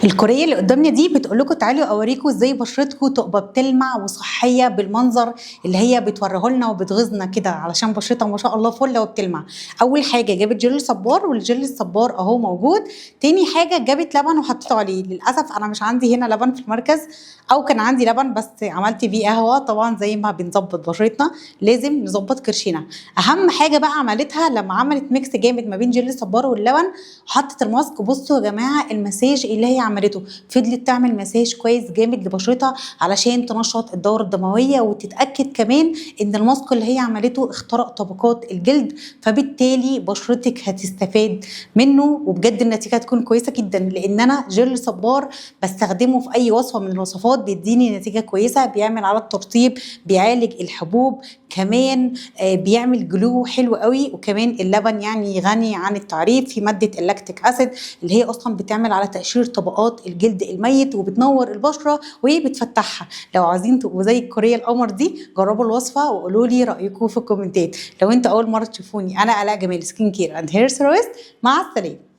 الكورية اللي قدامنا دي بتقول لكم تعالوا اوريكم ازاي بشرتكم تبقى بتلمع وصحية بالمنظر اللي هي بتوريه لنا وبتغيظنا كده، علشان بشرتها ما شاء الله فله وبتلمع. اول حاجة جابت جل صبار، والجل الصبار اهو موجود. تاني حاجة جابت لبن وحطيته عليه. للاسف انا مش عندي هنا لبن في المركز، او كان عندي لبن بس عملت بيه قهوة. طبعا زي ما بنظبط بشرتنا لازم نظبط كرشنا. اهم حاجة بقى عملتها لما عملت mix جامد ما بين جل الصبار واللبن وحطت الماسك، بصوا يا جماعة المساج اللي هي عملته، فضلت تعمل مساج كويس جامد لبشرتها علشان تنشط الدورة الدموية، وتتاكد كمان ان الماسك اللي هي عملته اخترق طبقات الجلد، فبالتالي بشرتك هتستفاد منه، وبجد النتيجة هتكون كويسة جدا. لان انا جل صبار بستخدمه في اي وصفه من الوصفات بيديني نتيجة كويسة، بيعمل على الترطيب، بيعالج الحبوب، كمان بيعمل glow حلو قوي. وكمان اللبن يعني غني عن التعريف في مادة ال lactic acid اللي هي اصلا بتعمل على تقشير طبقات الجلد الميت وبتنور البشرة وبتفتحها. لو عايزين تبقوا زي الكورية القمر دي جربوا الوصفة وقولوا لي رايكم في الكومنتات. لو انتوا اول مرة تشوفوني، انا الاء جمال، skin care and hair therapist. مع السلامة.